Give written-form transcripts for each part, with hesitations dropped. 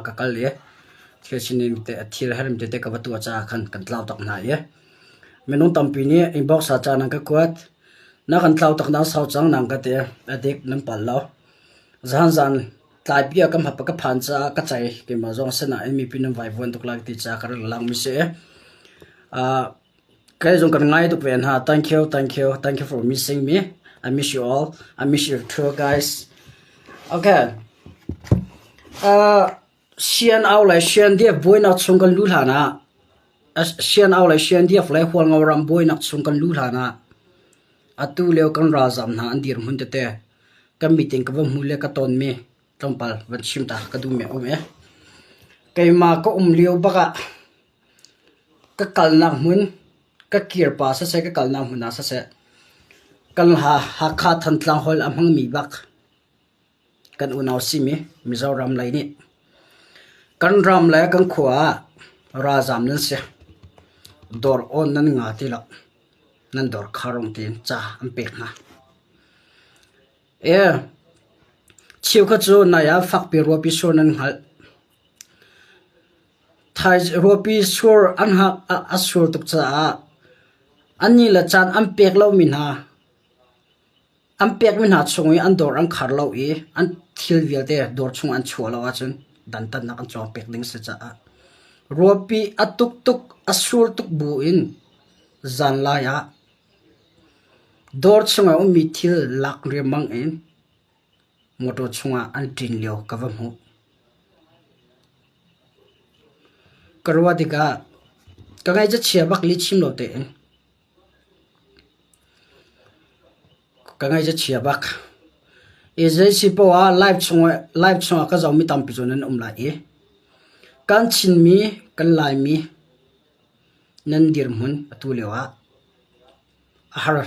ah ka kal i thil sining te thil hermi tete ka va tuah caah khan kan tlau tak hna i minung tampi nih inbox ah ca nan ka kuat. Na kan tlau tak na sau cang nang ka ti. A dik nan pal lo. Zahan zan tlai bia ka hmap ka phan caah ka cai keimah zong sinain mipi nan vaivuan tuk lai ti caah ka rak lang mi si. Uh, Kei zong kan ngai tuk ve hna. Thank you, thank you, thank you for missing me. I miss you all. I miss you too, guys. Okay. Uh, sian au le sian diaf buainak chung kan lu hlan ah sian au le sian diaf le hualngo ram buainak chung kan lu hlan ah atu lio kan ralzam hna an dir hmun tete kan meeting ka va hmu le ka ton mi tlawmpal van chim ta ka duh mi um e keimah ka um lio bak ah Ka kalnak hmun, ka kirpa siseh, ka kalnak hmun ah siseh, kan Hakha Thantlang holh a hmangmi bak kan unau simi Mizoram lei nih kan ram le kan khua ah ralzaam nan si. Dawr awn nan nga ti lo. Nan dawr khar ung tiin ca an pek hna. E, cheukhat cu nai ah fakpi ruahpi sur nan hngalh. Ruahpi sur an hak a sur tuk caah an ni le caan an pek lomi hna an pekmi hna chung i an dawr an khar lo i an thil vialte dawr chung an chuah lo ahcun dantatnak an cawng pek ding a si caah ruahpi a tuk tuk a sur tuk bu in zanlai ah dawr chungah a ummi thil lak riangmang in Motor chungah an ṭin lio ka va hmuh. Ka ruah tikah ka ngaih cu chia bak lihchim lo tein. Ka ngaih cu chia bak. I zei si poah ah live chungah live chungah ka zohmi tampi cu nan um lai i kan Chinmi kan Laimi nan dirhmun atu lio ah A har.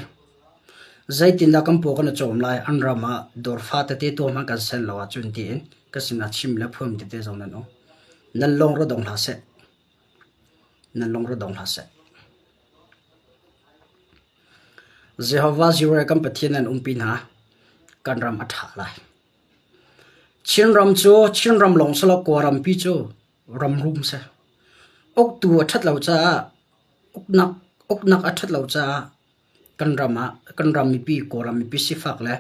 Zeitindah kan paw kan i cawm lai? An ram ah dawr fa tete tuah hmanh kan sen lo ahcun tiin ka sinah chim le phuam tete zong nan um. Nan lung ra dong hlah seh. Nan lung ra dong hlah seh. Jehovah Jireh kan Pathian nan umpi hna. Kan ram a ṭha lai. Chinram cu Chinram lawng si lo Kawlrampi cu ram rum si. Uktu a ṭhat lo caah Uknak uknak a ṭhat lo caah kan ram ah kan ram mipi Kawlram mipi sifak le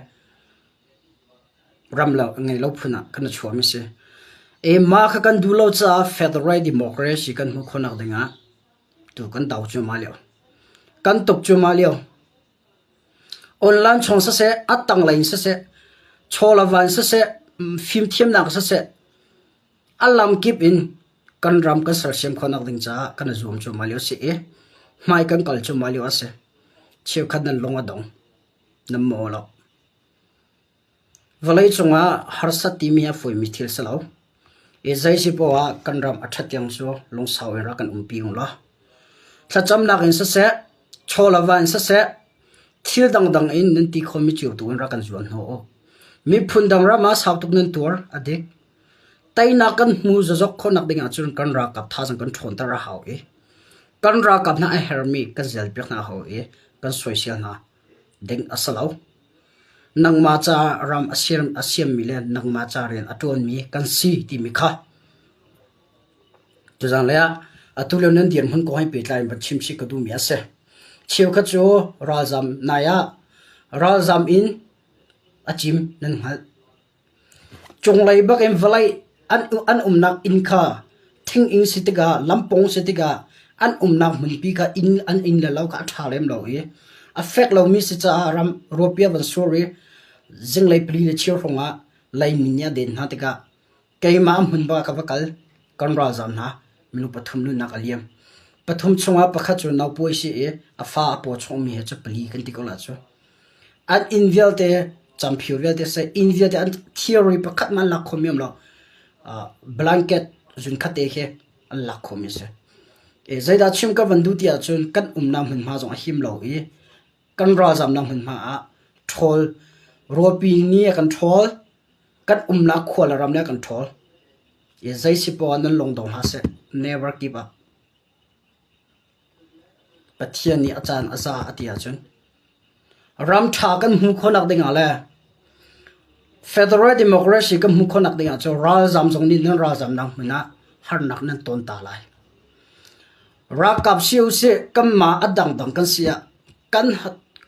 ram lo ngei lo phun ah kan i chuahmi a si. E mah kha kan duh lo caah federal democracy kan hmuh khawhnak dingah tu kan do cuahmah lio. Kan tuk cuahmah lio. Online chung siseh, a tanglei in siseh, chaw le van siseh, fimthiamnak siseh, A lamkip in kan ram kan sersiam khawhnak ding caah kan i zuam cuahmah lio a si i hmai kan kal cuahmah lio a si. Cheukhat nan lung a dong, nan maw lo. Vawleicung ah harsat timi a fawimi thil si lo. I zei si poah ah kan ram a ṭhat tiang cu lungsau in rak kan umpi ung law. Thlacamnak in siseh, chaw le va in siseh, thil dangdang in nan ti khomi cio tu in rak kan zuan hnawh u. Miphun dang ram ah sau tuk nan tuar, a dik. Teinak kan hmu zazok khawhnak ding ahcun kan ralkap thazaang kan ṭhawnter a hau i kan ralkap hna a herhmi kan zelpiak hna a hau i kan soisel hna ding a si lo. Nangmah caah ram a siam a siammi le nangmah ca rian a ṭuanmi kan si timi kha tuzanglei ah atu lio nan dirhmun kong he pehtlai in van chim chih ka duhmi a si. Cheukhat cu ralzam nai ah ralzam in a cim nan hngalh. Cunglei bakin vawlei an umnak inn kha thinginn si tikah lampawng si tikah an umnak hmunpi kha inn an inn le lo kha a ṭha lem lo i a fek lomi si caah ram ruahpi a van sur i zinglei pali le cheu hrawngah leimin nih a den hna tikah keimah a hmun bak ah ka va kal kan ralzaam hna minung pathum nunnak a liam. Pathum chungah pakhat cu naupawi si i a fa a paw chungmi he cu pali kan ti ko la cu. An inn vialte camphio vialte seh inn vialte an thilri pakhat hmanh an lak khomi um lo. Blanket zunkhat te khi an lak khomi a si. Zeidah chim ka van duh ti ahcun kan umnak hmunhma zong a him lo i kan ralzamnak hmunhma ah ṭhawl ruapi nih a kan ṭhawl, kan umnak khua le ram nih a kan ṭhawl. Zei si poah ah nan lung dong hlah seh. Never give up. Pathian nih a caan a za a ti ahcun ram ṭha kan hmuh khawhnak dingah le Federal Democracy kan hmuh khawhnak ding ahcun ralzam zong nih nan ralzamnak hmun ah harnak nan ton ta lai. Ralkap si usih kanmah a dangdang kan si ah kan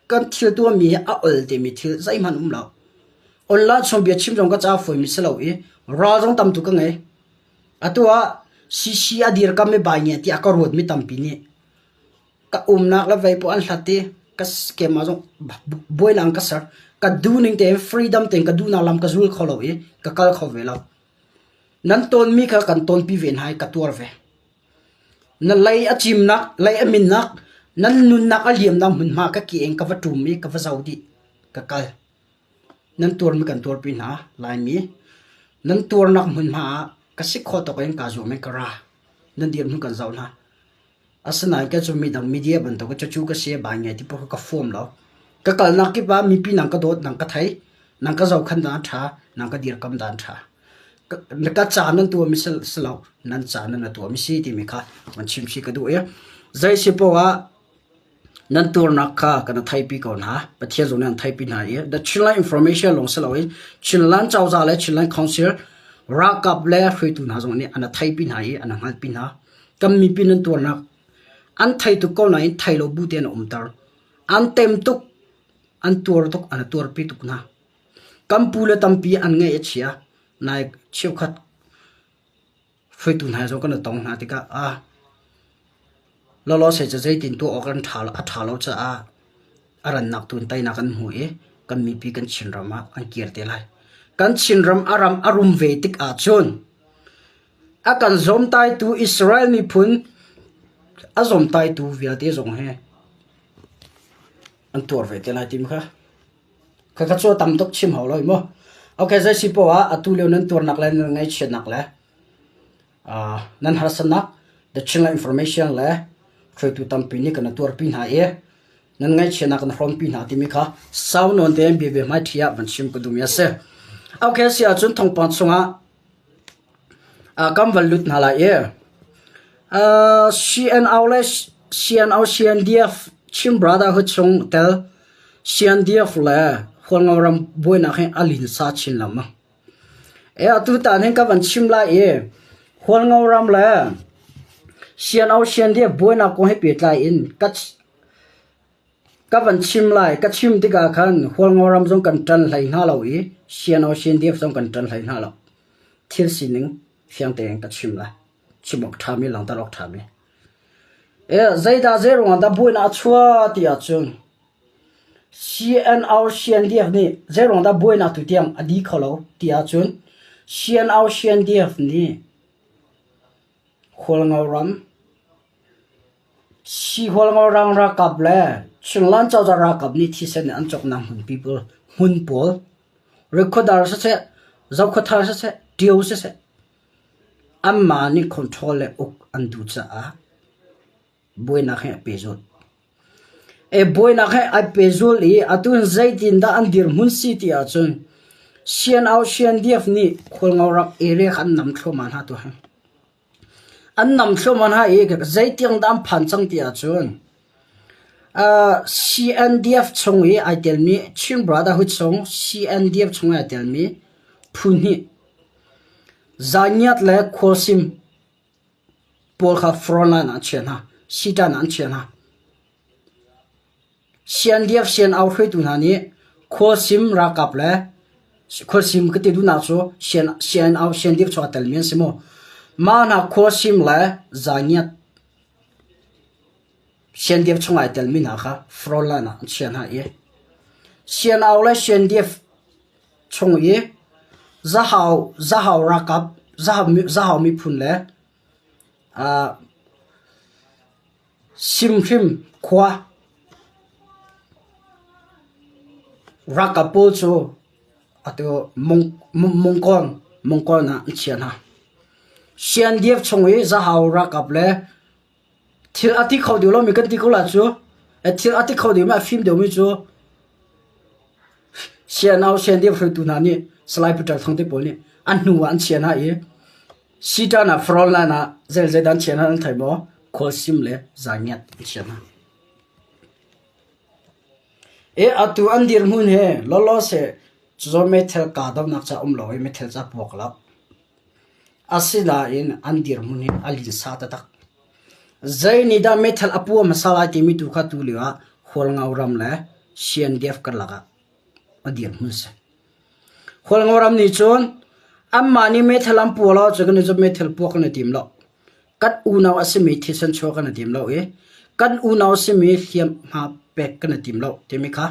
kan thil tuahmi hi a ol timi thil zeihmanh um lo. Online chung bia chim zong ka ca fawimi si lo i ral zong tam tuk ka ngei. Atu ah CC a dirkam i bai nge tiah ka ruatmi tampi nih ka umnak le vei poah an hlat i ka keimah zong buainak ka ser. Ka duhning tein freedom tein ka duhnak lam ka zul kho lo i ka kal kho ve lo. Nan tawnmi kha kan tawnpi ve hna i ka tuar ve. Na lei a cimnak, lei a minnak, nan nunnak a liamnak hmunhma ka ke in ka va ṭum i ka va zoh dih. Ka kal. Nan tuarmi kan tuarpi hna, Laimi. Nan tuarnak hmunhma ah ka si khawh tawk in kaa zuam i ka ra. Nan dirhmun kan zoh hna. Asinain kei cu midang media bantuk cucu ka si bai ngai ti paoh ka fuam lo. Ka kalnak kip ah mipi nang ka dawt, nang ka thei, nang ka zohkhan dan ṭha, nang ka dirkam dan ṭha. Ka ca nan tuahmi si lo, nan ca nan na tuahmi si timi kha van chim si ka duh i zei si paoh ah nan tuarnak kha kan theipi ko hna. Pathian zong nih an theipi hna i The Chinland Information lawng si loin Chinland cozah le Chinland Council ralkap le hruaitu hna zong nih an theipi hna i an hngalhpi hna. Kan mipi nan tuarnak an thei tuk ko nain thei lo bu tein a umter. An tem tuk, an tuar tuk, an tuarpi tuk hna. Kan pu le tampi an ngaih a chia. Nai cheukhat hruaitu hna zong kan i tong hna tikah ah lawlaw se cu zeitin tuah awk an ṭha a ṭha lo caah a rannak tu in teinak an hmu i kan mipi kan Chinram ah an kir te lai. Kan Chinram a ram a rum ve tik ahcun A kan zawmtaitu Israel miphun a zawmtaitu vialte zong hi an tuar ve te lai timi kha khakha cu a tam tuk chim hau lo maw. Okay, zei si poah ah atu lio nan tuarnak le nan ngaihchiatnak le uh, nan harsatnak the Chinland Information le hruaitu tampi nih kan tuarpi hna i nan ngaihchiatnak kan hrawmpi hna timi kha sau nawn tein bia bia hmai ṭhi ah van chim ka duhmi a si. Okay, si ahcun thawngpang chungah Kan van lut hna lai i CNO le CNO CNDF Chin Brotherhood chung tel CNDF le Hualngoram buainak hi a linsa chin lengmang. E atutan hin ka van chim lai i Hualngoram le CNO CNDF buainak kong he pehtlai in ka Ka van chim lai. Ka chim tikah khan Hualngoram zong kan ṭan hlei hna lo i CNO CNDF zong kan ṭan hlei hna lo. Thil sining fiang tein ka chim lai. Chim awk ṭhami langhter awk ṭhami. E, zeidah zei ruangah dah buainak a chuah ti ahcun CNO CNDF nih zei ruangah dah buainak tu tiang a di kho lo ti ahcun CNO CNDF nih Hualngoram Sihualngo ralkap le Chinland cozah ralkap nih thisen in an cawknak hmunpi pawl hmun pawl Rikhuadar siseh, Zokhawthar siseh, Ṭio siseh anmah nih control le uk an duh caah buainak hi a pehzulh. E buainak hi ai pehzul i atu hin zeitindah an dirhmun si ti ahcun CNO CNDF nih Khualngo ram area kha an nam thluahmah hna tu hi. An nam thluahmah hna i zeitiang dah an phan cang ti ahcun CNDF chung i ai telmi Chin Brotherhood chung CNDF chung i ai telmi phu hnih Zangiat le Khualsim pawl kha frontline ah an chiah hna, sitan ah an chiah hna. CNDF CNO hruaitu hna nih Khualsim ralkap le Khualsim ka ti duhnak cu CNO CNDF chung aa telmi an si mu. Mah hna Khualsim le Zangiat CNDF chung ai telmi hna kha frontline ah an chiah hna i CNO le CNDF chung i Zahau Zahau ralkap Zahau miphun le uh, Simhrim khua ralkap pawl cu atu Mongkon Mongkon ah an chiah hna. CNDF chung i Zahau ralkap le thil a ti kho deuh lomi kan ti ko lai cu. Thil a ti kho deuhmi a fim deuhmi cu CNO CNDF hruaitu hna nih Salai Peter Thang te pawl nih an hnu ah an chiah hna i Sitan ah frontline ah zelzet an chiah hna nan thei maw? Khualsim le Zangiat an chiah hna. E atu an dirhmun he lawlaw seh. Cucu meithal kahdohnak ca um lo i meithal ca puak lo. Asinain an dirhmun hi a linsa taktak. Zei nih dah meithal a puah hmasa lai timi tu kha tulio ah Hualngo ram le CNDF karlak ah a dirhmun a si. Hualngo ram nih cun anmah nih meithal an puah lo ahcun kan i meithal puah kan i tim lo. Kan unau a simi thisen chuah kan i tim lo i kan unau a simi hliamhma pek kan i tim lo timi kha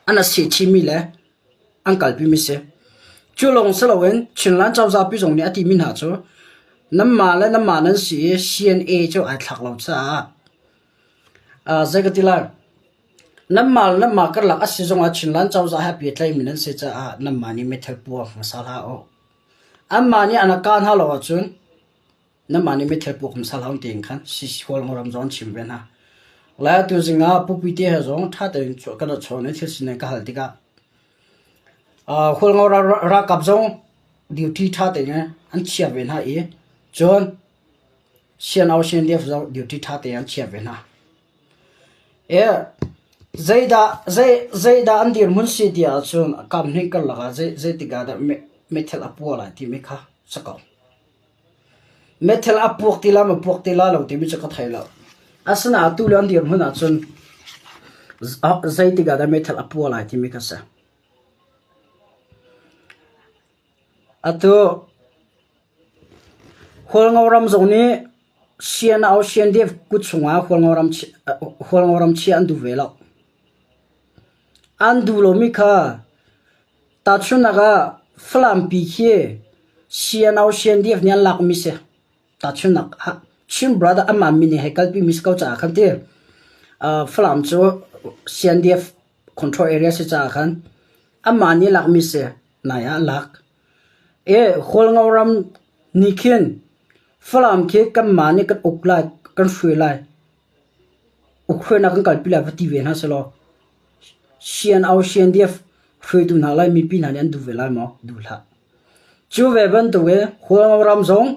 an a sehchihmi le an kalpimi si. Cu lawng si loin Chinland cozah pi zong nih a timi hna cu nanmah le nanmah nan si i CNA cu ai thlak lo caah zei ka ti lai nanmah le nanmah karlak a si zongah Chinland cozah he pehtlaimi nan si caah nanmah nih meithal puak hmasa hlah u. Anmah nih an kah hna lo ahcun nanmah nih meithal puak hmasa hlah u tiin khan Hualngoram zong an chim ve hna. Lai atu zing ah Pupi te he zong ṭha tein kan i chawn i thil sining ka hal tikah Hualngo ralkap zong duty ṭha tein an chia ve hna i cun CNO CNDF zong duty ṭha tein an chia ve hna. Zeidah an dirhmun si ti ahcun kamhnih karlak ah zeitik ah dah meithal a puah lai timi kha si ko. Meithal a puak ti lai maw puak ti lai lo timi cu ka thei lo. Asinain atu le an dirhmun ahcun zeitik ah dah meithal a puah lai timi kha si. Atu Hualngo ram zong nih CNO CNDF kut chungah Hualngo ram chia an duh ve lo. An duh lomi kha tahchunhnak ah Falam pi khi CNO CNDF nih an lakmi si. Tahchunhnak ah Chin brother amah min he kalpi mi si ko caah khan ti Falam cu CNDF control area si caah khan amah nih lakmi si nai ah lak. Hualngo ram nih khin Falam khi kanmah nih kan uk lai, kan hruai lai, ukhruainak kan kalpi lai va ti ve hna sehlaw CNO, CNDF hruaitu hna le mipi hna nih an duh ve lai maw? Duh hlah. Cu ve bantukin Hualngo ram zong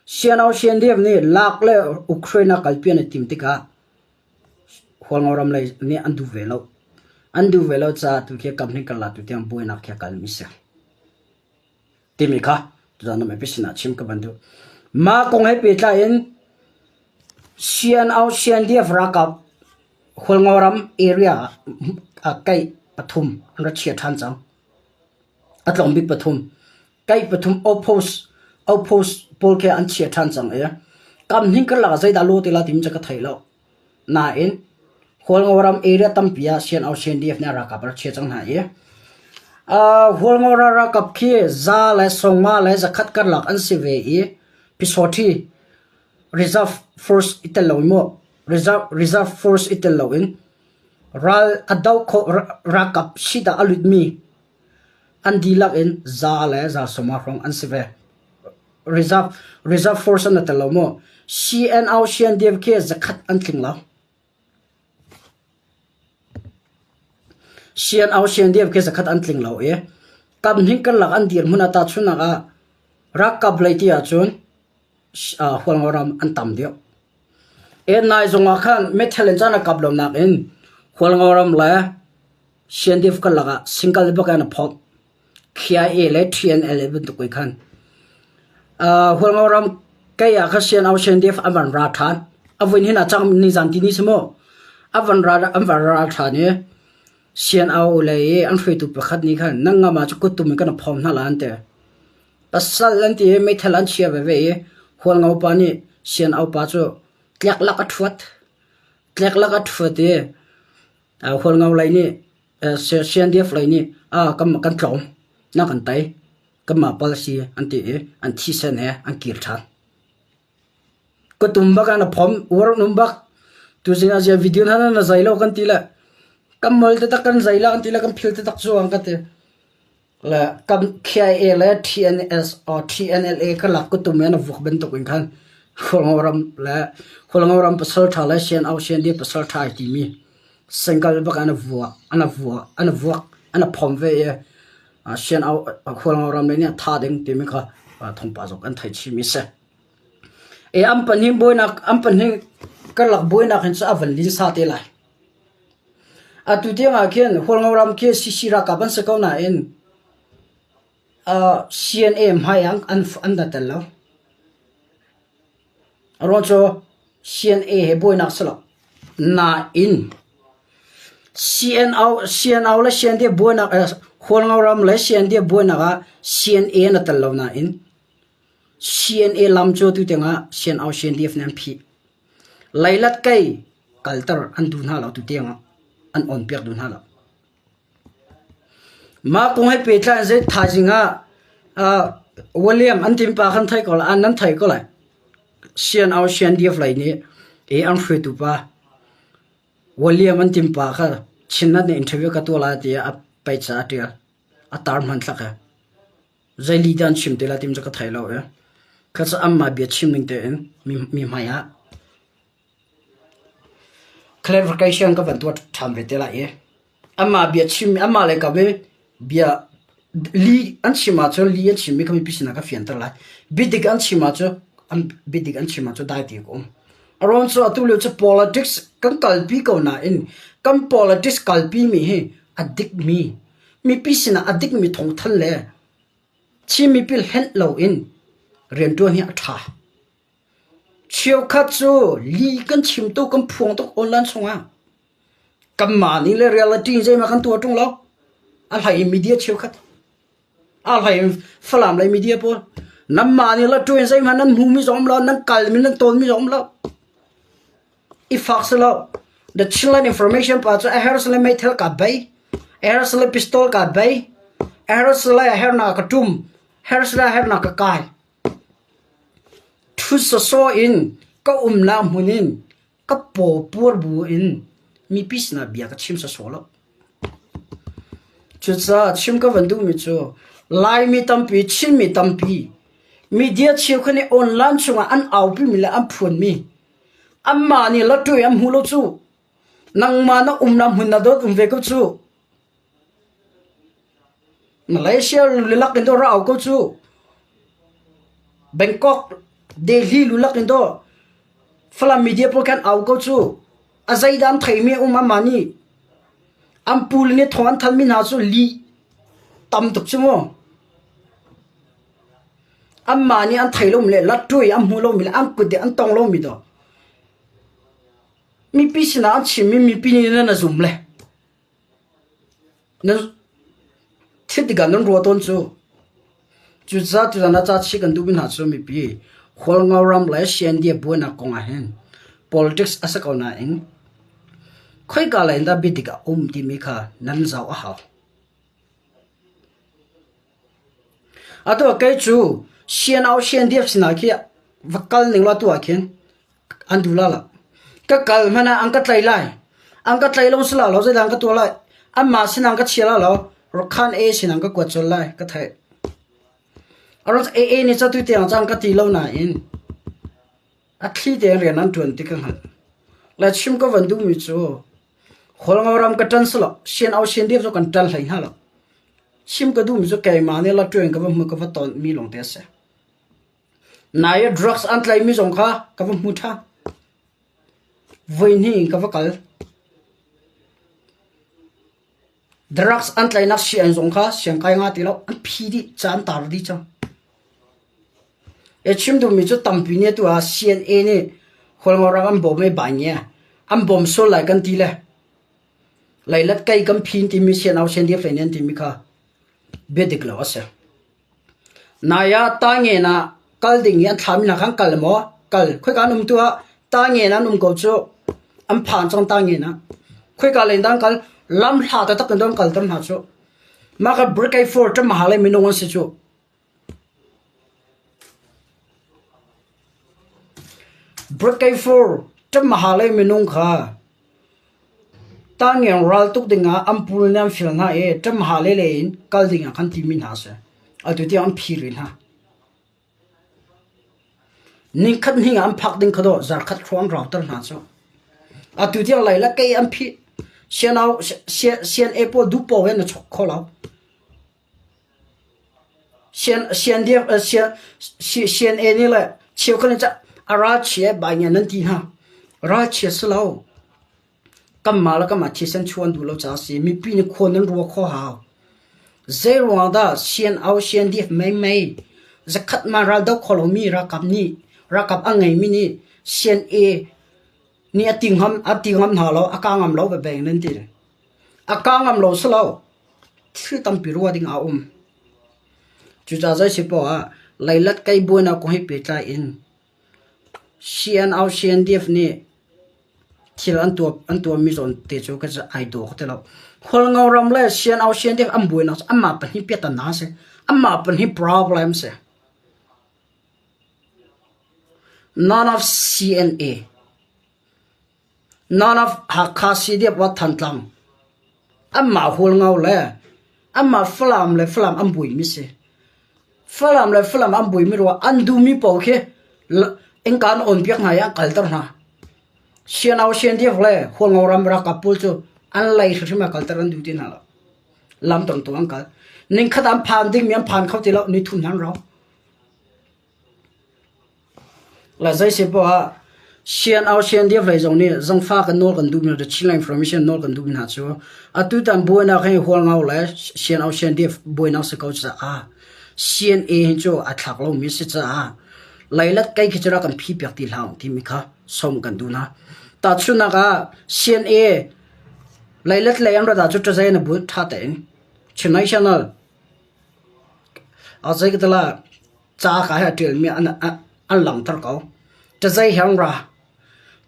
CNO, CNDF nih lak le ukhruainak kalpi an i tim tikah Hualngo ram lei nih an duh ve lo. An duh ve lo caah tu khi kam hnih karlak tu tiang buainak khi a kalmi si. Timi kha tuzaan na mipi sinah chim ka van duh. Mah kong he pehtlai in CNO CNDF ralkap Hualngo ram area ah kaih pathum an ra chia ṭhan cang. A tlawm bik pathum. Kaih pathum outpost outpost pawl khi an chia ṭhan cang i kam hning karlak ah zeidah law te la timi cu ka thei lo. Nain Hualngo ram area tampi ah CNO CNDF nih ralkap a rak chia cang hna i Hualngo ralkap khi za le sawmnga le zakhat karlak an si ve i Pyisawṭhi Reserve Force i tel lo in maw Reserve Reserve Force i tel loin ral a doh khawh ralkap sit ah a lutmi an dihlak in za le za sawmnga hrawng an si ve. Reserve Reserve Force an tel lo maw? CNO CNDF khi zakhat an tling lo. CNO CNDF khi zakhat an tling lo i kam hning karlak an dirhmun ah tahchunhnak ah ralkap lei ti ahcun Hualngo ram an tam deuh. Nai zong ah khan meithal in caan a kap lo nakin Hualngo ram le CNDF karlak ah single bak in a phomh. KIA le TNLA bantuk in khan. Hualngo ram kei ah kha CNO CNDF an van ra ṭhan. A vui hin a cang nizan ti ni si mu. A van ra an van ra ṭhan i CNO lei i an hruaitu pakhat nih khan nan ngam ah cu kuttum in kan phom hna la an ti. Pasal an ti i meithal an chia veve i Hualngo pa nih CNO pa cu tlek lak a ṭhuat. Tlek lak a ṭhuat i Hualngo lei nih CNDF lei nih kan tlawm, na kan tei, kanmah pal si an ti i an thisen he an kir ṭhan. Ka tum bak ah na phom, uar an um bak. Tuzing ah ziah video hna na zai lo kan ti le kan mol taktak kan zai la kan ti le kan phil taktak cu an ka ti. Le kan KIA le TNS or TNLA karlak kutum in a vuk bantuk in khan Hualngo ram le Hualngo ram pasal ṭha le CNO CND pasal ṭha ai timi single bak an vuak an vuak an vuak an phom ve i CNO Hualngo ram le nih tha ding timi kha thawngpa zong kan thei chimi si. E an pahnih buainak an pahnih karlak buainak hin cu a van linsa te lai. Atu tiang ah khin Hualngo ram khi CC ralkap an si ko nain CNA hmai ah an da tel lo. A ruang cu CNA he buainak si lo. Nain CNO, CNO le CND buainak Hualngo ram le CND buainak ah CNA na tel lo nain CNA lam cu atu tiang ah CNO CNDF nih an phih. Leilet kei kalter an duh hna lo tu tiang ah an on piak duh hna lo. Mah kong he pehtlai in zei thaizing ah uh, William an tim pa khan thei ko lai, an nan thei ko lai. CNO CNDF lei nih e an hruaitu pa William an tim pa kha Chinnet nih interview ka tuah lai tiah a peica a tial. A tar hmanthlak he. Zei li dah an chim te lai tim cu ka thei lo i kha cu anmah bia chim ning tein mi, mi hmai ah clarification ka van tuah ṭhan ve te lai i anmah bia chim anmah le kam i bia li an chim ahcun li an chimmi kha mipi sinah ka fianter lai. Biadik an chim ahcun an biadik an chim ahcun dai ti ka um. A ruang cu atu lio cu politics kan kalpi ko nain kan politics kalpi mi hi a dikmi Mipi sinah a dikmi thawngthanh le Chin mipi hlenh loin rianṭuan hi a ṭha. Cheukhat cu li kan chim tuk, kan phuang tuk online chungah. Kanmah nih le reality in zeihmanh kan tuah ṭung lo. A hlei in media cheukhat. A hlei in Falam lei media pawl. Nanmah nih la ṭuan zeihmanh nan hmumi zong um lo, nan kalmi nan tawnmi zong um lo. I fak si lo. The Chinland Information pa cu a her sile meithal ka bei, a her sile pistol ka bei, a her sile a hernak ka ṭum, her sile a hernak ka kai. Ṭhut sawsawh in ka umnak hmun in ka paw puar bu in mipi sinah bia ka chim sawsawh lo. Cucaah chim ka van duhmi cu Laimi tampi, Chinmi tampi media cheukhat nih online chungah an aupimi le an phuanmi Anmah nih lottery an hmu lo cu. Nangmah na umnak hmun na dawt um ve ko cu. Malaysia lulak in do ra au ko cu. Bangkok, Delhi lulak in do Falam media pawl khan au ko cu. A zeidan theimi um anmah nih. An pul nih thawng an thanmi hna cu lih tam tuk cu mu. Anmah nih an thei lomi le latṭuai an hmu lomi le an kut in an tong lomi dawh mipi sinah an chimmi mipi nih nan a zum le nan thil tikah nan ruah tawn cu. Cucaah tuzan ah ca chih kan duhmi hna cu mipi Hualngo ram le CNDF buainak kong ah hin politics a si ko nain khoika lei in dah biadik a um timi kha nan zoh a hau. Atu ah kei cu sian-au siandiap sinah khi va kal ning law atu ah khin an duh la lo. Ka kal hmanh ah an ka tlaih lai. An ka tlaih lo si la lo zeidah an ka tuah lai. Anmah sinah an ka chia la lo. Rakhan A sinah an ka kuat colh lai ka theih. Aruang AA nih catu tiang caan ka ti lo nain a thli tein rian an ṭuan ti ka hngalh. Le chim ka van duhmi cu Hualngo ram ka ṭan si lo, sian-au siandiap cu kan ṭan hlei hna lo. Chim ka duhmi cu keimah nih latṭuan ka va hmu ka va tonmi lawngte a si. Nai ah drugs an tlaihmi zong kha ka va hmu ṭhan. Voihnih in ka va kal. Drugs an tlaihnak sianginn zong kha siangkai nga ti lo, an phi dih, ca an tar dih cang. E chim duhmi cu tampi nih atu ah CNA nih Hualngo ram an bawm i baingia an bawm sual lai kan ti le leilet kei kan phin timi sianau siandiaf lei nih an timi kha bia dik lo a si. Nai ah Tangen ah kal ding i an thlami hna kha an kal maw? Kal. Khoika an um tu ah Tangen ah an um ko cu. An phan cang Tangen ah. Khoika lei in dah an kal? Lam hla taktak in an kalter hna cu. Mah kha Brigade 4 ṭamaha lei minung an si cu. Brigade 4 ṭamaha lei minung kha Tangiang raltuk dingah an pul nih an fial hna i ṭamha lele in kal dingah khan timi hna a si. Atu tiang an phi rih hna. Ningkhat hning ah an phak ding kha dawh zarkhat hrawng an rauter hna cu. Atu tiang lai le kei an phih. Sianau sian e pawl duh paoh in na chok kho lo. Sian sian sian sian e nih le cheukhat nih cah a ralchia bai nge nan ti hna. Ralchia si lo. Kanmah le kanmah thisen chuah an duh lo caah a si. Mipi nih khua nan rua kho hau. Zei ruangah dah CNO, CNDF meimei zakhat man ral do kho lomi ralkap nih ralkap a ngeimi nih CNA nih a ti ngam a ti ngam hna lo, a ka ngam lo bebeng nan ti. A ka ngam lo si lo. Thil tampi ruah ding a um. Cucaah zei si poah ah leilet kei buainak kong he pehtlai in CNO, CNDF nih thil an tuah an tuahmi zawn te cu ka ai daw ti lo. Khualngo ram le CNO, CNDF an buainak cu anmah pahnih piahtana a si. Anmah pahnih problem si. None of CNA. None of Hakha CDF wa Thantlang. Anmah Hualngo le anmah Falam le Falam an buaimi si. Falam le Falam an buaimi ruah an duhmi paoh khi innka an on piak hna i an kalter hna. Sianau siandiak le Hualngo ram ralkap pawl cu an lei hrimhrim ah kalter an duh ti hna lo. Lam tongtu an kal. Ningkhat an phan dingmi an phan kho ti lo, ni thum hna an rau. Le zei si poah ah CNO CNDF lei zong nih zangfa kan nawl kan duhmi the Chinland Information nawl kan duhmi hna cu atutan buainak hi Hualngo le CNO CNDF buainak si ko caah CNA hi cu a thlak lomi si caah leilet kei khi cu rak kan phi piak ti hlah timi kha som kan duh hna. Tahchunhnak ah CNA leilet lei an rat ah cu ṭazei na but ṭha tein Chin National a zei ka tala Ca ka he a ṭialmi an langhter ko. Ṭazei he an ra.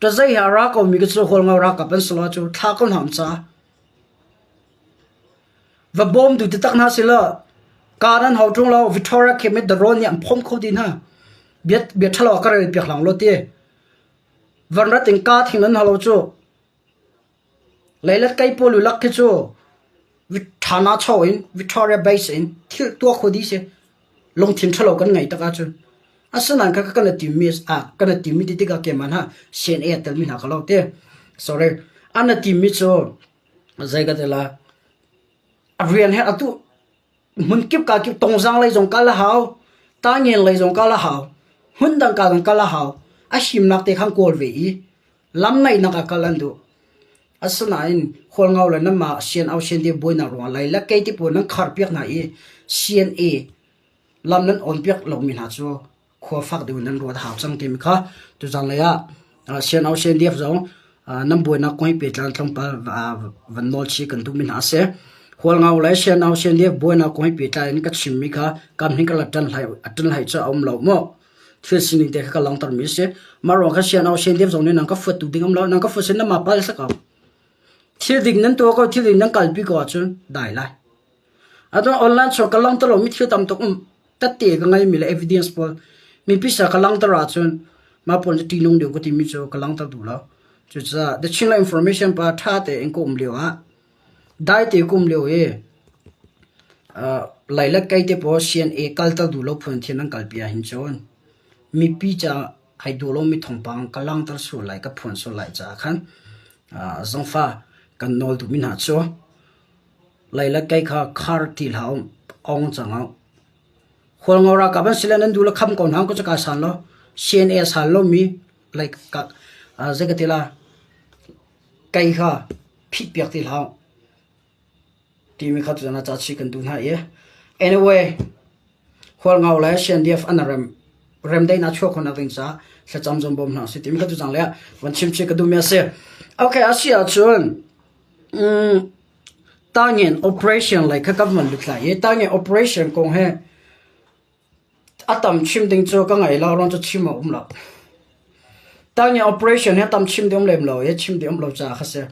Ṭazei he a ra komi cu Hualngo ralkap an si lo cu thla ko hna an ca. Va bawm duh taktak hna sila kaan an hau ṭung lo Victoria Camp i Daron nih an phomh kho dih hna. Bia bia ṭhalo a ka rel piak hlang lo ti. Van rat in kaa thing nan halo cu. Leilet kei pawl lak khi cu Thana chaw in Victoria Base in thil tuah kho dih si. Lungthin ṭhalo kan ngei tak ahcun. Asinain kha kan i timmi ah kan i timmi ti tikah keimah hna CNA a telmi hna ka lo te. Sorry. An i timmi cu zei ka ti la a rian he atu hmun kip ka kip tongzang lei zong kal a hau tangen lei zong kal a hau hmun dang ka zong kal a hau a himnak te khan kawl ve i lam naihnak ah kal an duh. Asinain Hualngo le nanmah CNO CND buainak ruangah lei le kei ti pawl nan kharpiak hna i CNA lam nan awnpiak lomi hna cu khua fak deuh in nan ruat a hau cang timi kha tuzan lei ah CNO CNDF zong nan buainak kong hi pehtlai tlawmpal van nawl chih kan duhmi hna a si. Hualngo le CNO CNDF buainak kong hi pehtlai in ka chimmi kha kam hin ka la ṭan hlai a ṭan hlai cu a um lo maw? Thil sining te kha ka langhtermi a si. Mah ruang kha sian sian deuh zong nih nan ka fuat tu ding um lo. Nan ka fuat sin nan mah pal sa ko. Thil ding nan tuah ko, thil ding nan kalpi ko ahcun dai lai. Atu online chuak ka langhter lo mi thil tam tuk um tette ka ngai mi le evidence pawl mipi sa ka langhter ahcun mah pawl cu ṭihnung deuh ka timi cu ka langhter duh lo. Cucaah the Chinland information pa ṭha tein ka um lio ah Dai te kum lio i Leilet kei te pawl CNA kalter duh lo phun thil nan kalpi ahhin cun mipi caah ai duh lomi thawngpang ka langhter sual lai, ka phuan sual lai caah khan zangfa kan nawl duhmi hna cu Leilet kei kha khar ti hlah u, ong cang u. Hualngo ralkap an si le nan duh le kham ko hna ku cu kai san lo. CNA san lomi like ka zei ka ti la Kei kha phihpiak ti hlah timi kha tuzan ah ca chih kan duh hna i anyway Hualngo le CNDF an rem remdaihnak chuah khawhnak ding caah thlacam zong bawm hna usih timi kha tuzan le ah van chim chih ka duhmi a si. Okay, a si ahcun um, tangin operation lei kha kan van lut lai i tangin operation kong he A tam chim ding cu ka ngei lo, ruang cu chim a um lo. Tangian operation hi tam chim ding um lem lo i chim ding um lo caah kha si.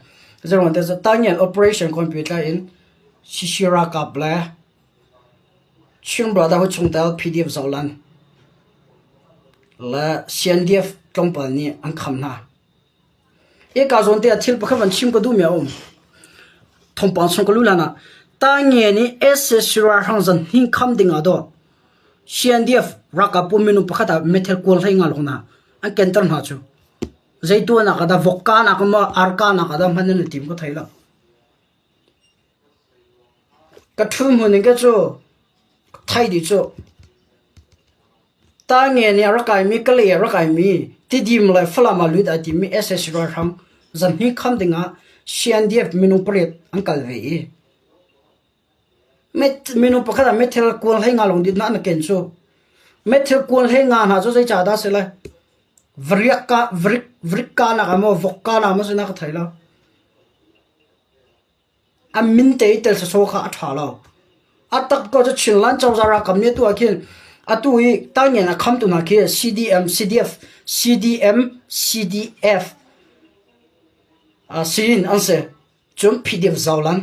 Zeiruang te cu Tangian operation kong pehtlai in CC ralkap le Chin Brotherhood chungtel PDF Zohlan le CNDF tlawmpal nih an kham hna. Hika zawn te ah thil pakhat van chim ka duhmi a um. Thawngpang chung ka luh hlan ah Tange nih sac ralhrang zan hning kham ding ah dawh CNDF ralkap pawl minung pakhat ah meithal kual hlei nga lawng hna an kenter hna cu. Zei tuahnak ah dah vok kahnak ah maw ar kahnak ah dah hman an i tim ka thei lo. Ka ṭhu hmun in ka cu thai dih cu. Tange nih a rak kaimi Kalay a rak kaimi Tidim le Falam ah lut ai timi sac ralhrang zanhnih kham dingah CNDF minung pariat an kal ve i minung pakhat ah meithal kual hlei nga lawng dit na an ken cu. Meithal kual hlei nga hna cu zeicah dah si lai? Variak ka varik varik ka nak ah maw vok ka nak maw si na ka thei lo. A min te i tel sawsawh kha a ṭha lo. A tak ko cu Chinland cozah ralkap nih atu ah khin atu i Tangngen a khamtu hna khi CDM, CDF, CDM, CDF siin an si. Cun PDF Zoland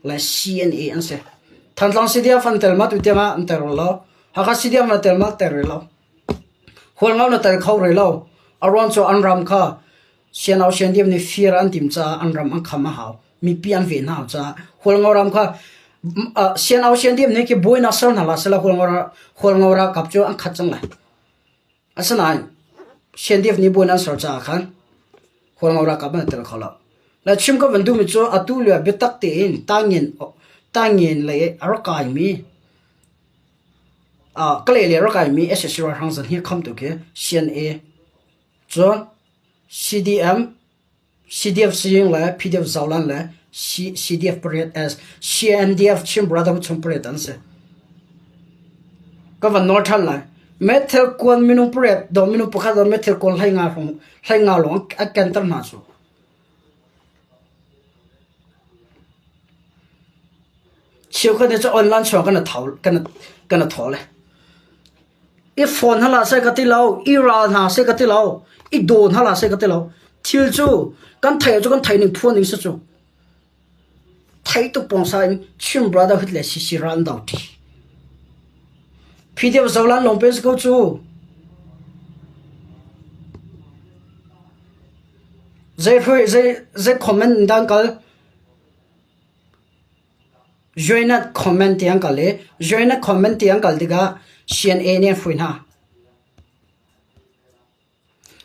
le CNA an si. Thantlang CDF an tel ma tu tiang ah an tel rih lo. Hakha CDF na tel ma tel rih lo. Hualngo na tel kho rih lo. A ruang cu an ram kha Sianau siandiam nih fir an timh caah an ram an kham a hau. Mipi an veh hna caah Hualngo ram kha sianau siandiam nih khi buainak ser hna hlah sehla Hualngo ralkap cu an khat cang lai. Asinain siandiam nih buainak an ser caah khan Hualngo ralkap an i tel kho lo. Le chim ka van duhmi cu atu lio ah biatak tein Tangin Tangin lei a rak kaimi Kalay lei a rak kaimi sac ralhrang zan hi khamtu khi CNA Cun CDM, CDF Sizing le PDF Zoland le CDF pariat S, CNDF Chin Brotherhood chung pariat an si. Ka van nawl ṭhan lai. Meithal kuan minung pariat do minung pakhat do meithal kuan hlei nga hrawng hlei nga lawng a kenter hna cu. Cheukhat nih cun online chuah kan tho kan kan thaw le. I fawn hna hlah seh ka ti lo, i ral hna seh ka ti lo, i daw hna hlah seh ka ti lo. Thil cu kan theih cu kan theih ning phuan ning si cu. Thei tuk pawngsa in Chin Brotherhood le CC ral an do ṭi. PDF Zolan lawng pe si ko cu. Zei hrui zei zei comment dan kal Joinat comment ti an kal i joinat comment ti an kal tikah CNA nih an hrui hna.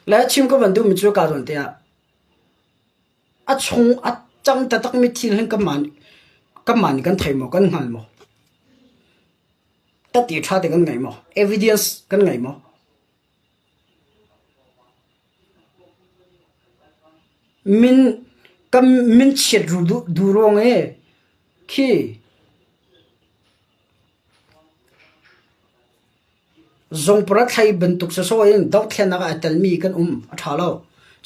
Le chim ka van duhmi cu kaa zawn tiah a chung a cang taktakmi thil hin kanmah kanmah nih kan thei maw kan hngal maw? Tati ṭha te kan ngei maw? Evidence kan ngei maw? Min kan min chiat duh ruang i khi zungpara thlai bantuk sawsawh in dothlennak ah aa telmi kan um a ṭha lo.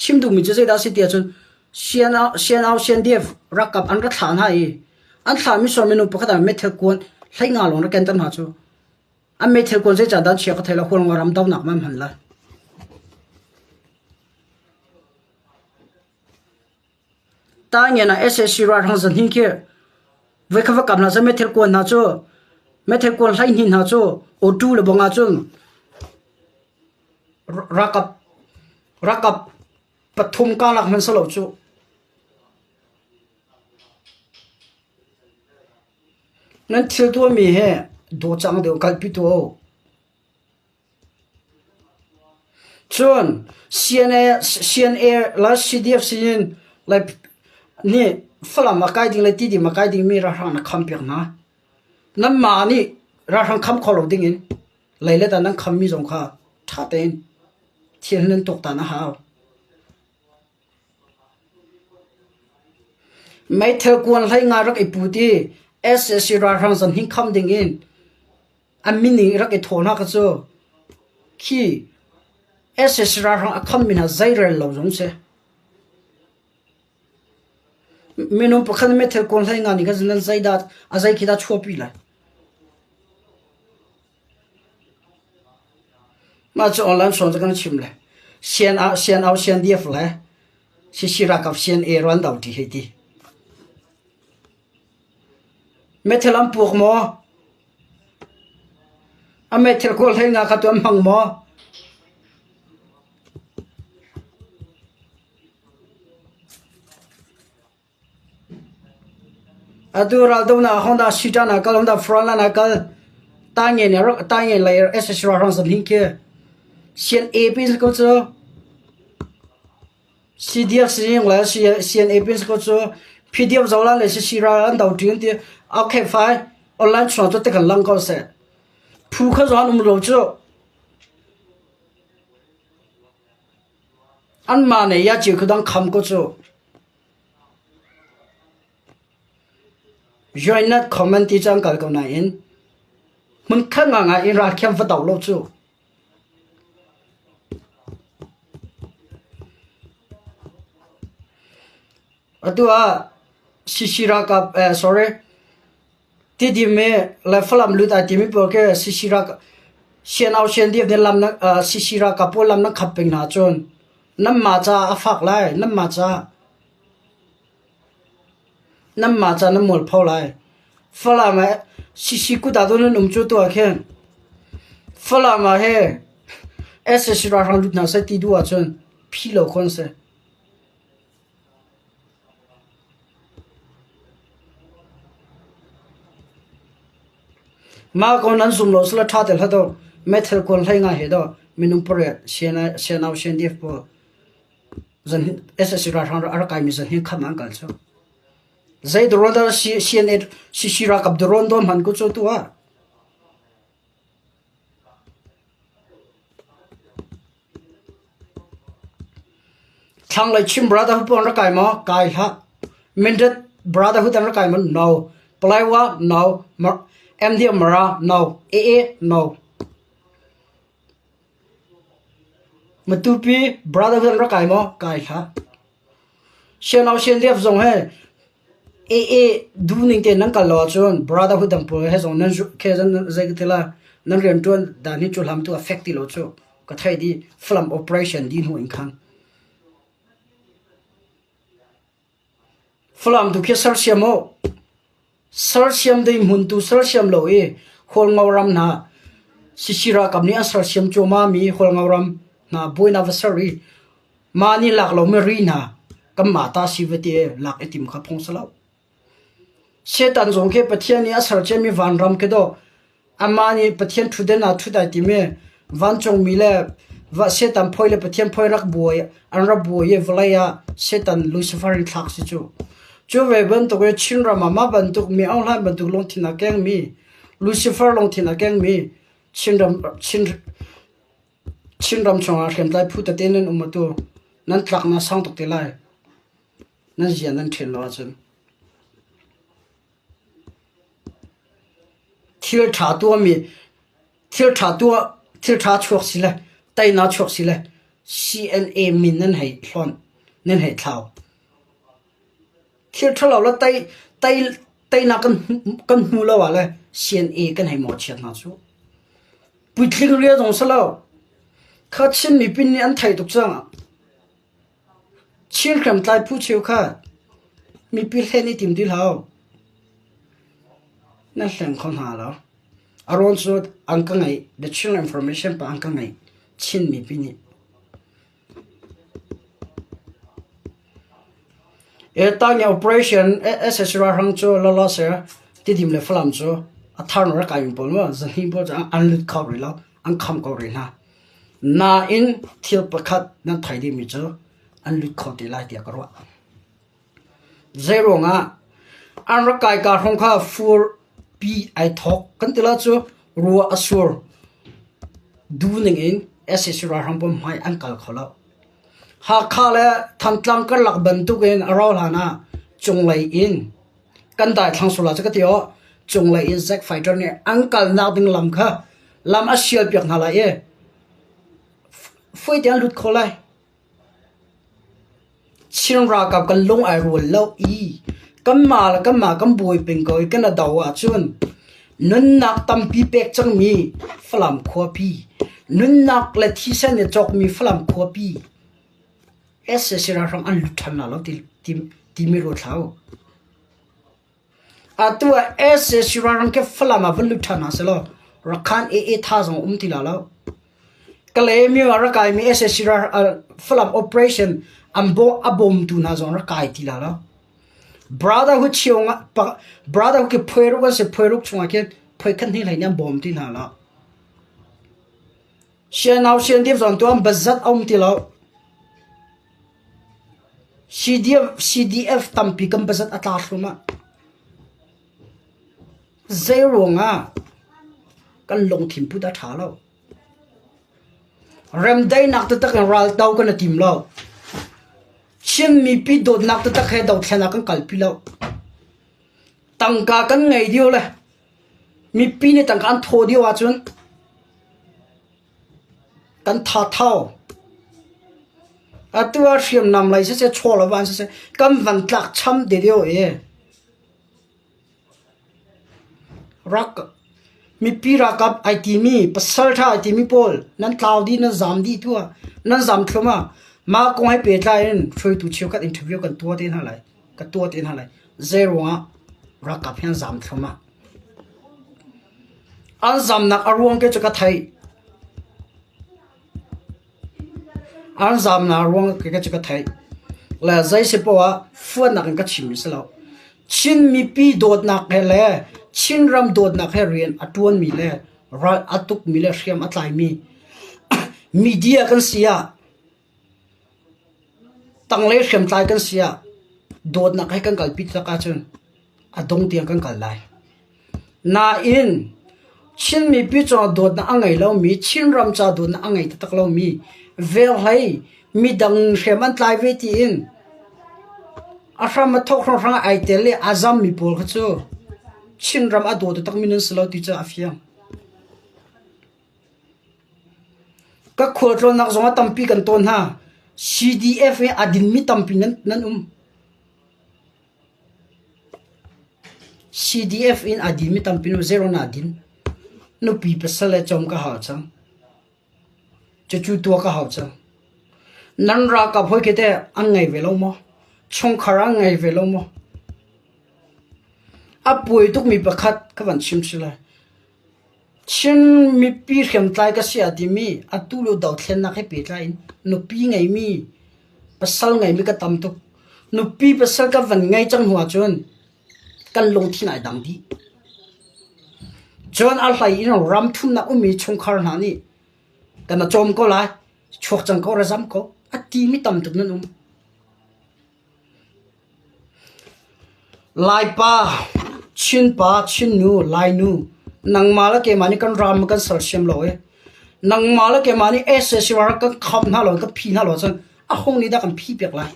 Chim duhmi cu zeidah a si ti ahcun CNO CNDF ralkap an ra thlah hna i an thlahmi sual minung pakhat ah meithal kuan hlei nga lawng rak kenter hna cu. An meithal kuan zeicah dah an chia ka thei lo Hualngo ram donak ma an hman lai. Taingen ah sac ralhrang zahnih khi voikhat va kap hna seh meithal kuan hna cu meithal kuan hleihnih hna cu auto le bang ahcun ralkap ralkap pathum karlak hmanh si lo cu. Nan thil tuahmi hi dawcang deuh kalpi tuah u. Cun CNA, CNA le CDF sinin le nih Falam a kai ding le Tidim a kai dingmi ralhrang na khampiak hna. Nanmah nih ralhrang kham kho lo dingin leilet ah nan khammi zong kha ṭha tein thil nan tuaktan a hau. Meithal kuan hlei nga rak i put i sac ralhrang zahnih kham dingin a min in rak i thawh hna kha cu khi sac ralhrang a khammi hna zeirel lo zong si. Minung pakhat nih meithal kuan hlei nga nih khan nan zeidah a zei khi dah chuahpi lai. Mah cu online sawn cu kan chim le CNA, CNO, CNDF le CC ralkap CNA ruan do ti hei ti. Meithal an puak maw? A meithal kawl hlei nga kha tu an hmang maw? Atu raldohnak ah Honda Sitan ah kal, Honda Frontline ah kal, Taingen Taingen lei SSC ralhrang zam hin khi CNA pin ko cu CDF sining le CNA pin ko cu PDF zolan le CC ral an do ṭin ti okay fine online chung cu te kan lang ko seh phu kha zon um lo cu anmah nih ya ci khu dang kham ko cu. Joinat comment ti cu an kal ko nain hmunkhat ngaingai in ralkhiam va do lo cu. Atu ah CC ralkap eh sorry Tidim i le Falam lut ai timi pawl khi CC ralkap CNO CNDF nih lam nan CC ralkap pawl lam nan khap peng hna ahcun nanmah caah a fak lai nanmah caah nanmah caah nan mualpho lai. Falam ah CC kut ah cun nan um cu tu ah khin Falam ah hi sac ralhrang lut hna seh ti duh ahcun phi lo khon si. Mah ko nan zum lo sila ṭha te hlah dawh. Meithal kuan hlei ngai he dawh minung pariat CNO CNDF pawl zan SSC ralhrang a rak kaimi zan hi kham an kal cu. Zei drone dah CNA CC ralkap drone do hman ku cu tu ah. Thlanglei Chin Brotherhood pawl an rak kai maw? Kai hlah. Mindat Brotherhood an rak kai maw? No. Palaiwa? No. MD Mara? No. AA? No. Matupi Brotherhood an rak kai maw? Kai hlah. Sianau Sianliap zong he AA duhning tein nan kal lo ahcun Brotherhood dang pawl he zong nan khe zei ka ti la nan rianṭuan dan hi cu hlam tu a fek ti lo cu ka theih dih Falam operation dih hnu in khan. Falam tu khi sersiam u. Sersiam ding hmun tu sersiam lo i Hualngo ram hna Sisi ralkap nih an sersiam cuahmah mi Hualngo ram hna buainak va ser i mah nih lak lomi ri hna kanmah ta si va ti i lak i tim kha phung si lo. Satan zong khi Pathian nih a ser ciami vanram khi dawh Amah nih Pathian ṭhutden ah ṭhut ai tim i vancungmi le Satan phawi le Pathian phawi rak buai an rak buai i vawlei ah Satan Lucifer in thlak si cu. Cu ve bantuk i Chinram ah mah bantuk mi Aung Hlaing bantuk lungthin a kengmi Lucifer lungthin a kengmi Chinram Chin Chinram chungah hriamtlai phu tete nan um atu nan tlaknak sang tuk te lai. Nan zia nan ṭhen lo ahcun. Thil ṭha tuahmi thil ṭha tuah thil ṭha chuak si le teinak chuak si le CNA min nan hei hlonh nan hei thlau. Thil ṭhalo le tei tei teinak kan kan hmu lo ah le CNA kan hei mawhchiat hna cu. Puitling ria zong si lo. Kha Chin mipi nih an theih tuk cang. Chin hriamtlai phu cheukhat mipi hlen i tim ti hlah. Nan hleng kho hna lo. A rawn cu an ka ngeih. The Chin Information pa an ka ngeih. Chin mipi nih. E tang operation SSC ralhrang cu lawlaw se Tidim le Falam cu a thar na rak kai mi pawl maw zahnih pawl cu an lut kho rih lo. An kham ko rih hna. Nain thil pakhat nan thei dingmi cu an lut kho te lai tiah ka ruah. Zeiruangah an rak kai ka hrawng kha furpi ai thawk kan ti la cu ruah a sur duhning in sac ralhrang pawl hmai an kal kho lo. Hakha le Thantlang karlak bantuk in a rauh hlan ah cunglei in kan daithlang sual ah cu ka ti aw cunglei in Zack Fighter nih an kalnak ding lam kha lam a sial piak hna lai i fuite an lut kho lai. Chin ralkap kan lung ai rual lo i kanmah le kanmah kan buai peng ko i kan a do ahcun nunnak tampi pek cangmi Falam khuapi nunnak le thisen i cawkmi Falam khuapi sac ralhrang an lut ṭhan la lo ti, ti, timi ruat hlah u. Atu ah sac ralhrang khi Falam ah van lut ṭhan hna sehlaw Rakhan AA tha zong um ti la lo. Kalaymyo ah rak kaimi sac ral Falam operation an bawm a bawmtu hna zong rak kai ti la lo. Brotherhood chiong ah brotherhood khi phuairuk an si phuairuk chungah khin phuaikhat hnih hlei nih an bawm ti hna lo. Sianau siandip zong tu an bazat a um ti lo. CDF, CDF tampi kan bazat a tla thlum ah. Zei ruangah kan lungthin put a ṭha lo. Remdaihnak taktak in ralto kan i tim lo. Chin mipi dawtnak taktak he dothlen ah kan kalpi lo. Tangka kan ngei dio le mipi nih tangka an thaw dio ahcun kan tha thau. Atu ah hriamnam lei siseh, chaw le van siseh, kan van tlak cham te deuh i rak mipi ralkap ai timi pasalṭha ai timi pawl nan tlau dih nan zaam dih tu ah nan zaam thluahmah ah mah kong he pehtlai in hruaitu cheukhat interview kan tuah te hna lai ka tuah te hna lai. Zeiruangah ralkap hi an zaam thluahmah? An zaamnak a ruang ke cu ka theih. An zaamnak ruang ke cu ka theih. Le zei si poah ah fuatnak in ka chim mi si lo. Chin mipi dawtnak he le Chinram dawtnak he rian a ṭuanmi le ral a tukmi le hriam a tlaimi media kan si ah Tanglei hriamtlai kan si ah dawtnak he kan kalpi tak ahcun a dong tiang kan kal lai. Nain Chin mipi cungah dawtnak a ngei lomi, Chinram ca dawtnak a ngei taktak lomi, velhlei midang hriam an tlai ve tiin a hram a thawk hrawnghrang ah ai tel i a zammi pawl kha cu Chinram a daw taktakmi nan si lo ti cu a fiang. Ka khualtlawnnak zongah tampi kan tawn hna. CDF i a dinmi tampi nan um. CDF in a dinmi tampi nan um. Zero na din. Nupi pasal le cawm ka hau cang. Cucu tuah ka hau cang. Nan ralkap hawi khi teh an ngei ve lo maw? Chungkhar an ngei ve lo maw? A puai tukmi pakhat ka van chim si lai. Chin mipi hriamtlai ka si a timi atu lio dothlennak he pehtlai in nupi ngeimi pasal ngeimi ka tam tuk. Nupi pasal ka van ngei cang hnu ahcun kan lungthin ai dang dih. Cun a hlei in ram thumnak ummi chungkhar hna nih kan a cawm ko lai, chuak cang ko, ra zam ko a timi tam tuk nan um. Laipa, Chinpa, Chinnu, Lainu, nangmah le keimah nih kan ram kan sersiam lo i nangmah le keimah nih sac ral kan khamh hna lo, kan phi hna lo ahcun a hung nih dah kan phi piak lai?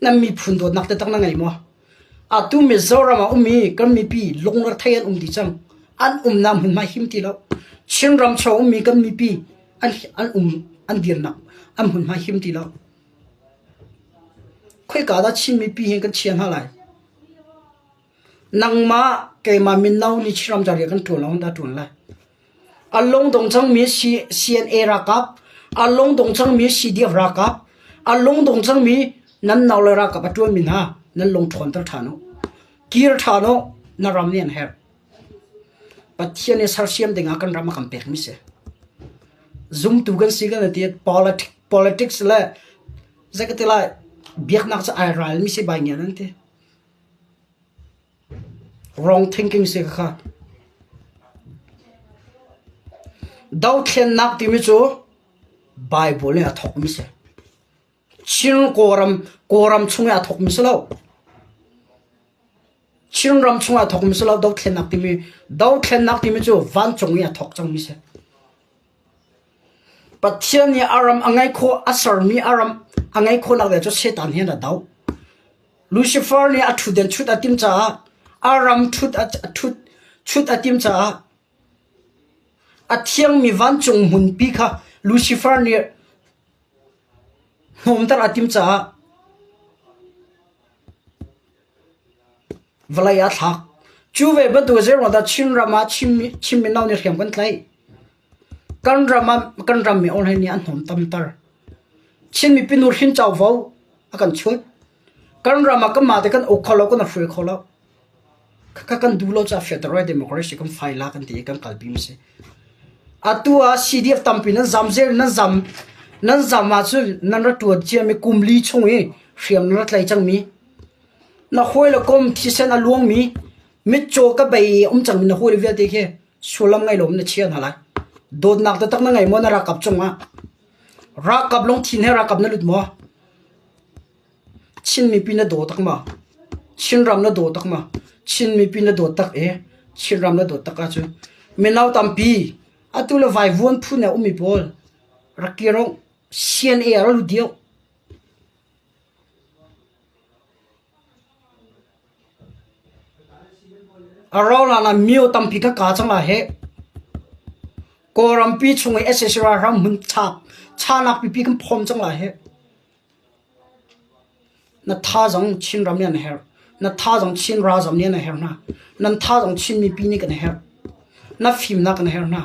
Nan miphun dawtnak taktak na ngei maw? Atu Mizoram ah ummi kan mipi lungrethei an um dih cang. An umnak hmunhma him ti lo. Chinram chung ummi kan mipi an, an um an dirnak an hmunhma him ti lo. Khoika dah Chin mipi hi kan chia hna lai? Nangmah keimah mino nih Chinram ca rian kan ṭuan lo dah ṭuan lai. A lungdong cangmi CNA ralkap, a lungdong cangmi CDF ralkap, a lungdong cangmi nan nau le ralkap a ṭuanmi hna nan lung ṭhawnter ṭhan u. Kir ṭhan u, na ram nih an herh. Pathian nih sersiam dingah kan ram a kan pekmi si. Zumtu kan si kan ti politics le zei ka ti lai biaknak cu ai ralmi si bai ngian an ti. Wrong thinking si kha. Dothlennak timi cu Bible in a thawkmi si. Chin Kawlram Kawlram chung i aa thawkmi si lo. Chinram chung ah thawkmi si lo dothlennak timi dothlennak timi cu vancung i a thawk cangmi si. Pathian nih a ram a ngei khawh a sermi a ram a ngei khawhnak le cu Satan hian a doh. Lucifer nih a ṭhutden chut a timh caah a ram ṭhut a ṭhut chut a timh caah a thiangmi vancung hmunpi kha Lucifer nih hnawmter a timh caah Vawlei ah thlak. Cu ve bantuk zeiruang dah Chinram ah Chin mino nih hriam kan tlaih? Kan ram ah kan ram mi online nih an hnawm tamter. Chin mipi nuhrin covo a kan chut. Kan ram ah kanmah te kan uk kho lo, kan hruai kho lo. Khakha kan duh lo caah federal democracy kan fai la kan ti i kan kalpi mi si. Atu ah CDF tampi nan zam zel nan zam nan zam ahcun nan ra ṭuan ciami kum li chung i hriam nan ra tlai cangmi Na hawi le kom thisen a luangmi mitcaw ka bei i um cangmi na hawi le vialte khi sullam ngei loin na chia hna lai. Dawtnak taktak na ngei maw na ralkap cungah? Ralkap lungthin he ralkap na lut maw? Chin mipi na daw tak maw? Chinram na daw tak maw? Chin mipi na dawt tak i Chinram na dawt tak ahcun mino tampi atu le vaivuan phun he ummi pawl rak kir uh CNA ah rak lut dih uh. A rauhhlan ah myo tampi ka kaa cang lai hih. Kawlrampi chung i sac ralhrang hmun chanak pipi kan phawm cang lai hih. Na thazaang Chinram nih an herh. Na thazaang Chin ralzam nih an herh hna. Nan thazaang Chin mipi nih kan herh. Na fimnak kan herh hna.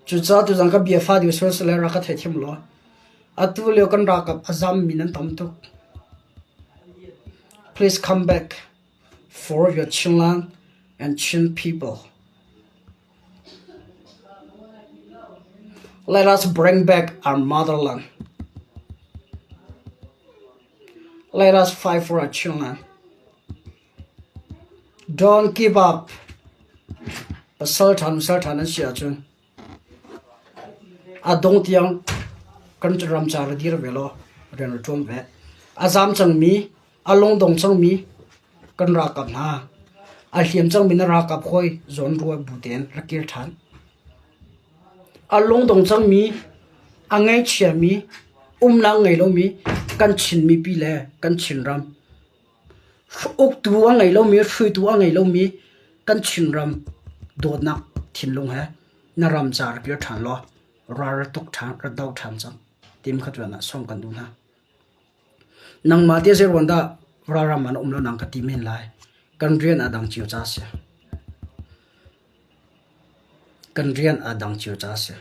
Cucaah tuzaan ka bia fa deuh sual seh rak ka theithiam law. Atu lio kan ralkap a zammi nan tam tuk. Please come back for your Chinland and Chin people. Let us bring back our motherland. Let us fight for our children. Don't give up. Pasal ṭha nusal ṭha nan si ahcun a dong tiang kan ram ca ra dir ve law rian ra ṭuan ve. A zaam cangmi, a lungdong cangmi kan ralkap hna, a hliam cangmi na ralkap hawi zawn ruah bu tein rak kir ṭhan. A lungdong cangmi, a ngaihchiami, umnak ngei lomi kan Chin mipi le kan Chinram Uktu a ngei lomi, hruaitu a ngei lomi kan Chinram dawtnak thinlung he na ram ca rak kir ṭhan law ral ra tuk ṭhan, ra do ṭhan cang tim kha tuan ah sawm kan duh hna. Nangmah te zeiruang dah ralram ah na um lo nang ka ti men lai. Kan rian aa dang cio ca a si. Kan rian aa dang cio ca a si.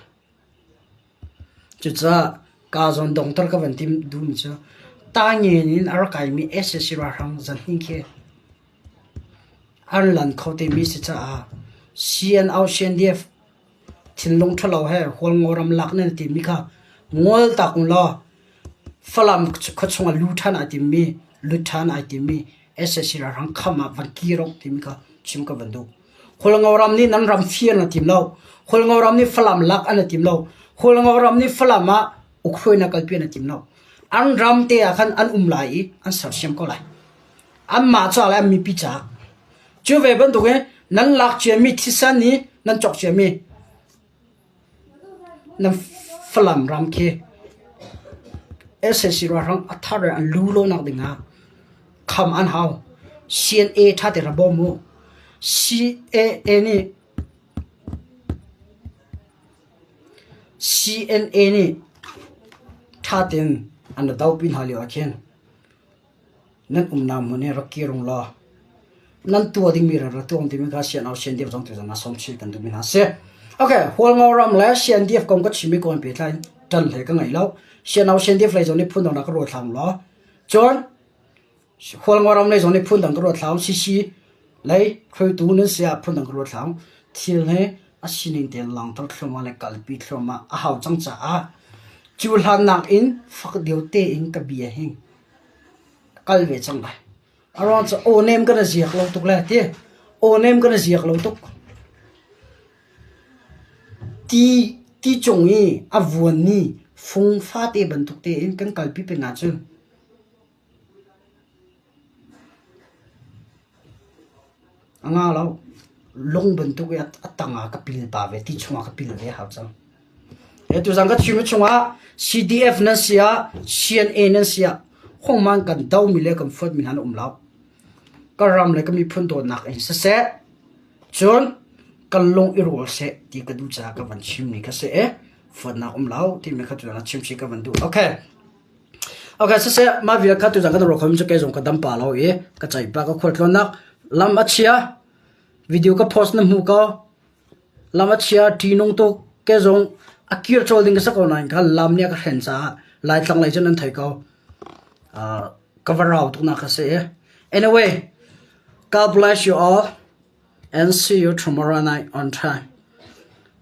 Cucaah kaa zawn dongter ka van tim duhmi cu tangen in a rak kaimi sac ralhrang zanhnih khi an lan kho timi si caah CNO CNDF thinlung ṭhalo he Hualngo ram lak nan timi kha ngol tak u law Falam khuachung ah lu ṭhan ai timmi lut ṭhan ai timmi sac ralhrang kham ah van kir awk timi kha chim ka van duh. Hualngo ram nih nan ram fir na tim lo. Hualngo ram nih Falam lak an i tim lo. Hualngo ram nih Falam ah ukhruainak kalpi an i tim lo. An ram te ah khan an um lai i an sersiam ko lai. Anmah ca le an mipi caah. Cu ve bantukin nan lak ciami thisen nih nan cawk ciami Nan Falam ram khi sac ralhrang a thar in an lu lonak dingah kham an hau. CNA ṭha tein ra bawm u. CAA nih CNA nih ṭha tein an ra dohpi hna lio ah khin Nan umnak hmun hi rak kir ung law nan tuah dingmi rak ra tuah timi kha CNO CNDF zong tu zong sawm chin kan duhmi hna si. Okay, Hualngo ram le CNDF kong ka chimmi kawn pehtlai ṭan hlei ka ngei lo. CNO CNDF lei zong nih phun dang rak ka ruat hlah law. Cun Hualngo ram lei zong nih phun dang ka ruat hlah CC lei hruaitu nan si ah phun dang ka ruat hlah Thil hi a sining tein langter thluahmah le kalpi thluahmah a hau cang caah cu hlan nakin fak deuh tein ka bia hi kal ve cang lai. A ruang cu aw nem kan i ziak lo tuk le ti. Aw nem kan i ziak lo tuk. Ti ti cung i a vuanmi fung fate bantuk tein kan kalpi peng ahcun A nga lo. Lung bantuk i a tang ah ka pil pa ve, ti chungah ka pil ve hau cang. He tuzang ka chim chungah CDF nan si ah, CNA nan si ah, hongman kan domi le kan fuatmi hna an um lo. Ka ram le ka miphun dawtnak in siseh, cun kan lung i rual seh ti ka duh caah ka van chimmi kha si i fuatnak um lo timi kha tuzang chim chih ka van duh. Okay. Okay, siseh mah vial kha tuzan kan ruah khomi cu kei zong ka dam pa lo i ka ceih pah ka khualtlawnnak lam a chia video ka post na hmu ko lam a chia ṭihnung tuk kei zong a kir cawl ding ka si ko nain kha lam nih a ka hren caah Laitlang lei cun an thei ko uh, ka va rau tuk nak ka si i anyway God bless you all and see you tomorrow night on time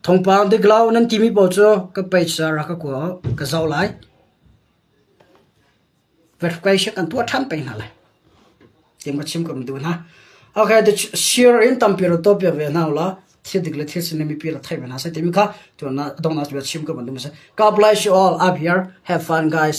Thawngpang dik lo nan timi pawl cu ka page ah rak ka kua ka zoh lai. Verification kan tuah ṭhan peng hna lai. Tim ka chim ka duh hna. Okay, the share in tampi ro to piak ve hna ula thil dik le thil sin mipi la thai ve hna sai timi kha tuan na dong na chim ka ban dum se. God bless you all up here. Have fun guys.